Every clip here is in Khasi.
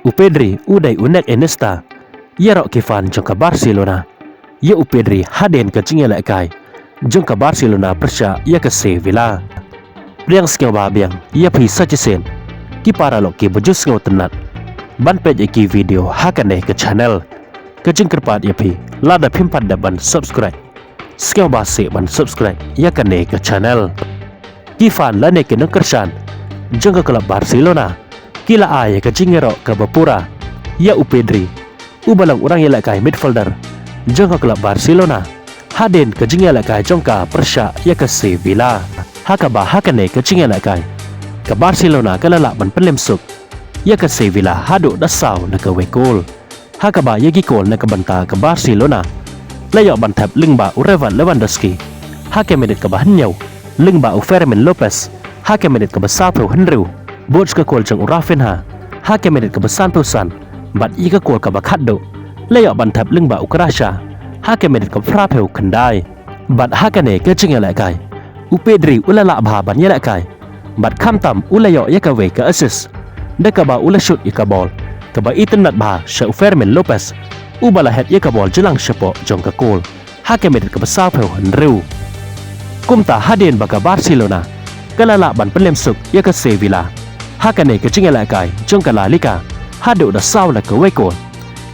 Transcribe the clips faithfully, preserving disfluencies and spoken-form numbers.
U Pedri u dei u nek Iniesta. Ïaroh ki fan jong ka Barcelona ïa u Pedri hadien ka jingïalehkai jong ka Barcelona pyrshah ïa ka Sevilla. Pdiang sngewbha biang ïa phi sa shisien ki paralok kiba ju sngewtynnat ban peit ïa ki video ha kane ka channel. Ka jingkyrpad ïa phi, lada phim pat dep ban subscribe, sngewbha seh ban subscribe ïa kane ka channel. Ki fan lane ki nongkyrshan jong ka club Barcelona ki la ai ïa ka jingïaroh kaba pura ïa u Pedri, uba long u rangïalehkai midfielder jong ka club Barcelona, hadien ka jingïalehkai jong ka pyrshah ïa ka Sevilla. Ha kaba ha kane ka jingïalehkai, ka Barcelona ka la lah ban pynlem suk ïa ka Sevilla haduh da saw na kawei kol. Ha kaba ïa ki kol na ka bynta ka Barcelona la ïoh ban thep lyngba u Robert Lewandowski ha ka minit kaba hynñiew, lyngba u Fermin Lopez ha ka minit kaba sawphew hynriew, bad ka kol jong u Raphinha ha ka minit kaba sanphew san, bad ïa ka kol kaba khatduh la ïoh ban thep lyngba u Kvaratskhelia ha ka minit kaba phraphew khyndai. Bad ha kane ka jingïalehkai, u Pedri u la lah bha ban ïalehkai, bad khamtam u la ïoh ïa kawei ka assist da kaba u la shoot ïa ka bol kaba itynnad bha sha u Fermin Lopez, uba la het ïa ka bol jlang shapoh jong ka kol ha ka minit kaba sawphew hynriew. Kumta hadien ba ka Barcelona ka la lah ban pynlem suk ïa ka Sevilla ha kane ka jingïalehkai jong ka La Liga haduh da saw na kawei kol,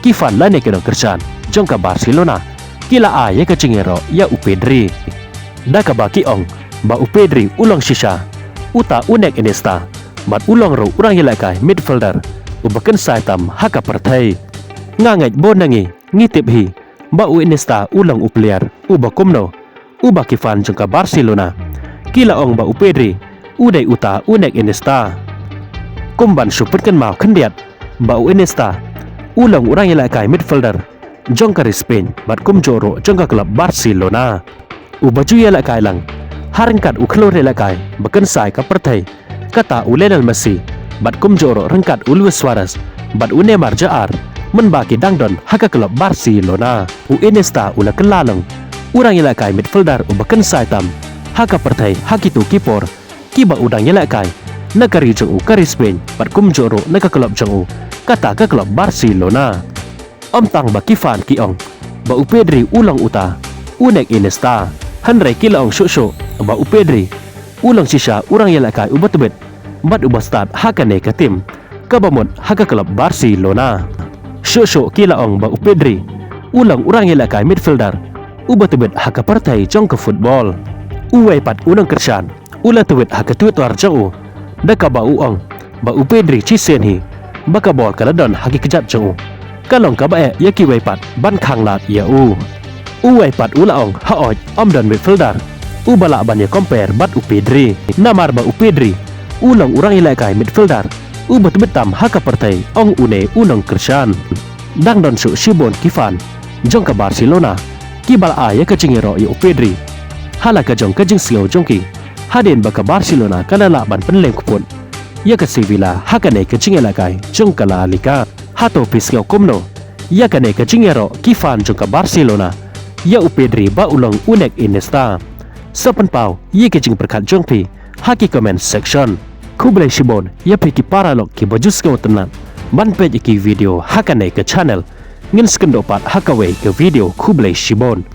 ki fan lane ki nongkyrshan jong ka Barcelona ki la ai ïa ka jingïaroh ïa u Pedri, da kaba ki ong ba u Pedri u long shisha uta u nek Iniesta, bad u long ruh u rangïalehkai midfielder uba kynsai tam ha ka pyrthei. Nga ngeit bun na ngi ngi tip hi ba u Iniesta u long u player uba kumno, uba ki fan jong ka Barcelona ki la ong ba u Pedri u dei uta u nek Iniesta. Kum ban shu pynkynmaw khyndiat ba u Iniesta u long u rangïalehkai midfielder jong ka ri Spain bad kumjuh ruh jong ka club Barcelona, uba ju ïalehkai lang ha ryngkat u khlur ïalehkai ba kynsai ka pyrthei, kata u Lionel Messi, bad kumjuh ruh ryngkat u Luis Suarez bad u Neymar Jr, mynba ki dang don ha ka club Barcelona. U Iniesta u la kylla long u rangïalehkai midfielder uba kynsai tam ha ka pyrthei ha kito ki por kiba u dang ïalehkai na ka ri jong u ka ri Spain bad kumjuh ruh na ka club jong u, kata ka club Barcelona. Ym tang ba ki fan ki ong ba u Pedri u long uta u nek Iniesta, hynrei ki la ong shuh shuh ba u Pedri u long shisha u rangïalehkai uba tbit bad uba stad ha kane ka team kaba mut ha ka club Barcelona. Shuh shuh ki la ong ba u Pedri u long u rangïalehkai midfielder uba tbit ha ka pyrthei jong ka football. Uwei pat u nongkyrshan u la tweet ha ka Twitter jong u da kaba u ong ba u Pedri shisien hi ba ka bol ka la don ha ki kjat jong u, ka long kaba eh ïa kiwei pat ban khanglad ïa u. Uwei pat u la ong, hooid, ym don midfielder uba lah ban ïa compare bad u Pedri, namar ba u Pedri u long u rangïalehkai midfielder uba tbit tam ha ka pyrthei, ong une u nongkyrshan. Dang don shuh shibun ki fan jong ka Barcelona kiba la ai ïa ka jingïaroh ïa u Pedri ha la ka jong ka jingsngew jong ki hadien ba ka Barcelona ka la lah ban pynlem kput ïa ka Sevilla ha kane ka jingïalehkai jong ka La Liga. Hato phi sngew kumno ïa kane ka jingïaroh ki fan jong ka Barcelona ïa u Pedri ba u long u nek Iniesta? Sa pynpaw ïa ki jingpyrkhat jong phi ha ki comment section. Khublei shibun ïa phi ki paralok kiba ju sngewtynnat ban peit ïa ki video ha kane ka channel. Ngin sa ïakynduh pat ha kawei ka video. Khublei shibun.